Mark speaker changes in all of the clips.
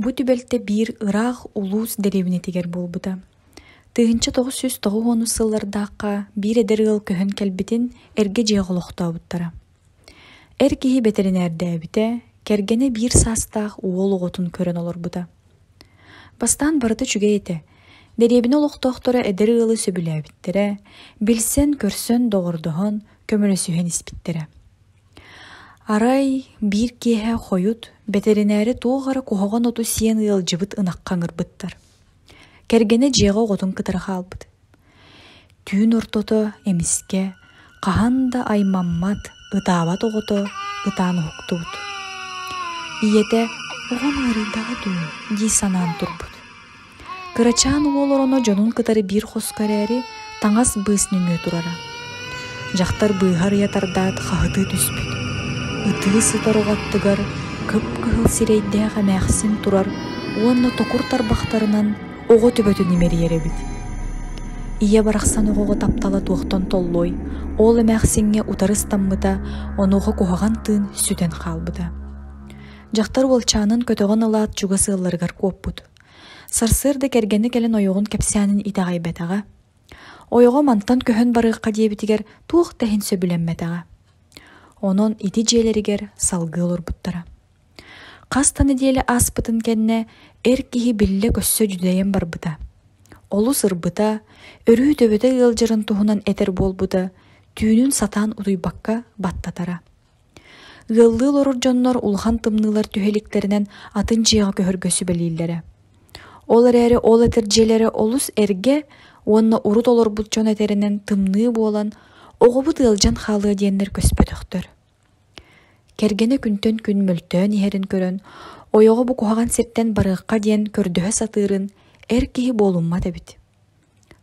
Speaker 1: Бу түбэлтэ биир ыраах улуус дэриэбинэтигэр буолбута. 1990 сыллардаахха биир эдэр ыал көһөн кэлбитин эргэ дьиэҕэ олохтообуттара. Эр киһи бэтэринээрдээбитэ, кэргэнэ биир саастаах уол оҕотун көрөн олорбута. Бастаан барыта үчүгэй этэ. Дэриэбинэ олохтоохторо эдэр ыалы сөбүлээбиттэрэ, билсэн-көрсөн, доҕордоһон, көмөлөсүһэн испиттэрэ. Арай, биир киэһэ хойут бэтэринээри туох эрэ куһаҕан оту сиэн ыалдьыбыт ынахха ыҥырбыттар. Кэргэнэ дьиэҕэ оҕотун кытары хаалбыт. Түүн ортото эмискэ хаһан да аймаммат, ытаабат оҕото ытаан уһуктубут. Ийэтэ «Оҕом ыарыйдаҕа дуу?» дии санаан турбут. Кырачаан уол ороно дьонун кытары биир хоско эрээри, таҥас быыс нөҥүө турара. Дьахтар быыһа арыйа тардаат хаһытыы түспүт. Ытыы сытар оҕо аттыгар кып-кыһыл сирэйдээх эмээхсин турар уонна токур тарбахтарынан оҕо төбөтүн имэрийэр эбит. Ийэ барахсан оҕоҕо таптала туохтан толлуой, ол эмээхсиҥҥэ утары ыстаммыта, онуоха куһаҕан тыын сүтэн хаалбыта. Дьахтар уолчаанын көтөҕөн ылаат чугас ыалларыгар куоппут. Сарсыарда кэргэнэ кэлэн ойоҕун кэпсээнин итэҕэйбэтэҕэ. Ойоҕо мантан көһөн барыахха диэбитигэр туох да иһин сөбүлэммэтэҕэ. Онон ити дьиэлэригэр салгыы олорбуттара. Хас да нэдиэлэ ааспытын кэннэ эр киһи биллэ-көссө дьүдэйэн барбыта. Олус ырбыта, өрүү төбөтө ыалдьарын туһунан этэр буолбута, түүнүн сатаан утуйбакка баттатара. Ыаллыы олорор дьоннор улахан тымныылар түһэ иликтэринэн атын дьиэҕэ көһөргө сүбэлииллэрэ. Ол эрээри ол этэр дьиэлэрэ олус эргэ уонна урут олорбут дьон этэринэн тымныы буолан, оҕобут ыалдьан хаалыа диэннэр көспөтөхтөр. Кэргэнэ күнтэн күн мөлтөөн иһэрин көрөн, ойоҕо бу куһаҕан сиртэн барыахха диэн көрдөһө сатыырын эр киһи буолуммат эбит.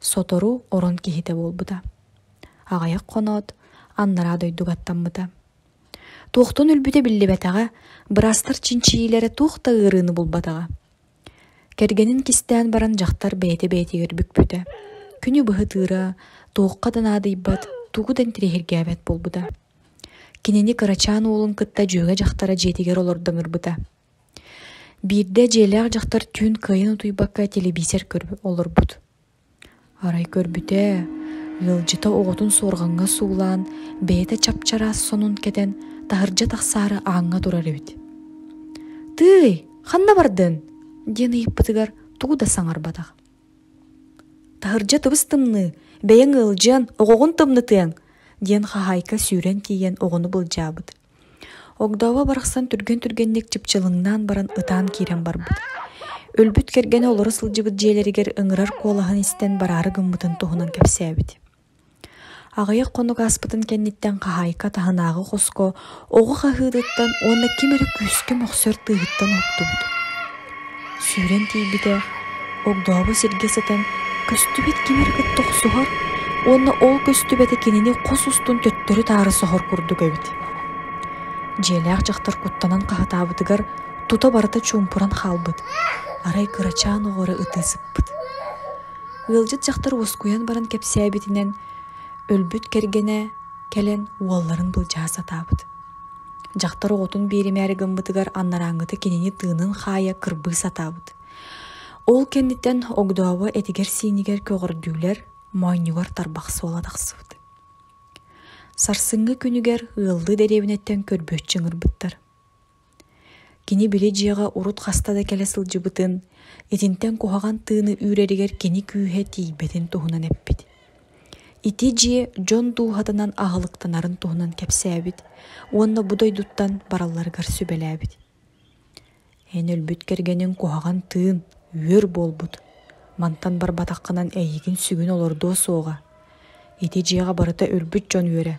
Speaker 1: Сотору орон киһитэ буолбута. Аҕыйах хоноот, аннараа дойдуга аттаммыта. Туохтан өлбүтэ биллибэтэҕэ, быраастар чинчийиилэрэ туох да ыарыыны булбатаҕа. Кэргэнин кистээн баран дьахтар бэйэтэ бэйэтигэр бүкпүтэ. Күнү быһа тыыра, туохха да наадыйбат, тугу да интэриэһиргээбэт буолбута. Кинини кырачаан уолун кытта дьүөгэ дьахтара дьиэтигэр олордон ырбыта. Биирдэ дьиэлээх дьахтар түүн кыайан утуйбакка телевизор көрө олорбут. Арай көрбүтэ, ыалдьыта оҕотун суорҕаҥҥа суулаан, бэйэтэ чап-чараас сонун кэтэн, таһырдьа тахсаары ааҥҥа турар эбит. «Тыый, ханна бардыҥ?» диэн ыйыппытыгар тугу да саҥарбатах. «Таһырдьа тыбыс-тымныы, бэйэҥ ыалдьыан, оҕоҕун тымнытыаҥ!» диэн хаһаайка сүүрэн тиийэн оҕону былдьаабыт. Огдообо барахсан түргэн-түргэнник чыпчылыҥнаан баран ытаан киирэн барбыт. Өлбүт кэргэнэ олоро сылдьыбыт дьиэлэригэр ыҥырар куолаһын истэн бараары гыммытын туһунан кэпсээбит. Аҕыйах хонук ааспытын кэнниттэн хаһаайка таһынааҕы хоско оҕо хаһыытыттан уонна ким эрэ күүскэ мөхсөр тыаһыттан уһуктубут. Сүүрэн тиийбитэ, огдообо сиргэ сытан, көстүбэт ким эрэ кытта охсуһар уонна ол көстүбэтэ кинини хос устун төттөрү-таары соһор курдук эбит. Дьиэлээх дьахтар куттанан хаһытаабытыгар тута барыта чуумпуран хаалбыт, арай кырачаан оҕо эрэ ытыы сыппыт. Ыалдьыт дьахтар уоскуйан баран кэпсээбитинэн, өлбүт кэргэнэ кэлэн уолларын былдьаһа сатаабыт. Дьахтар оҕотун биэримээри гыммытыгар анарааҥҥыта кинини тыынын хаайа кырбыы сатаабыт. Ол кэнниттэн огдообо этигэр-сиинигэр көҕөрдүүлэр моонньугар тарбах суола тахсыбыт. Сарсыҥҥы күнүгэр ыаллыы дэриэбинэттэн көрбүөччү ыҥырбыттар. Кини били дьиэҕэ урут хаста да кэлэ сылдьыбытын, итинтэн куһаҕан тыыны үүрэригэр кини күүһэ тиийбэтин туһунан эппит. Ити дьиэ дьон дууһатынан аһылыктанарын туһунан кэпсээбит уонна бу дойдуттан баралларыгар сүбэлээбит. Эн өлбүт кэргэниҥ куһаҕан тыын, үөр буолбут. Мантан барбатаххынан эйигин сүгүн олордуо суоҕа. Ити дьиэҕэ барыта өлбүт дьон үөрэ,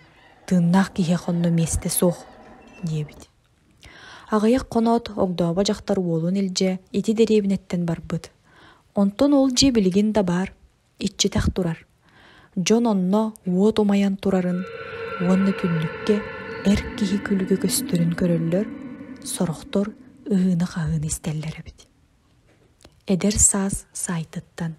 Speaker 1: тыыннаах киһиэхэ онно миэстэ суох, диэбит. Аҕыйах хоноот огдообо дьахтар уолун илдьэ ити дэриэбинэттэн барбыт. Онтон ол дьиэ билигин да баар, иччитэх турар. Дьон онно уот умайан турарын уонна түннүккэ эр киһи күлүгэ көстөрүн көрөллөр, сорохтор ыһыыны-хаһыыны истэллэр эбит. Эдэр саас саайтыттан.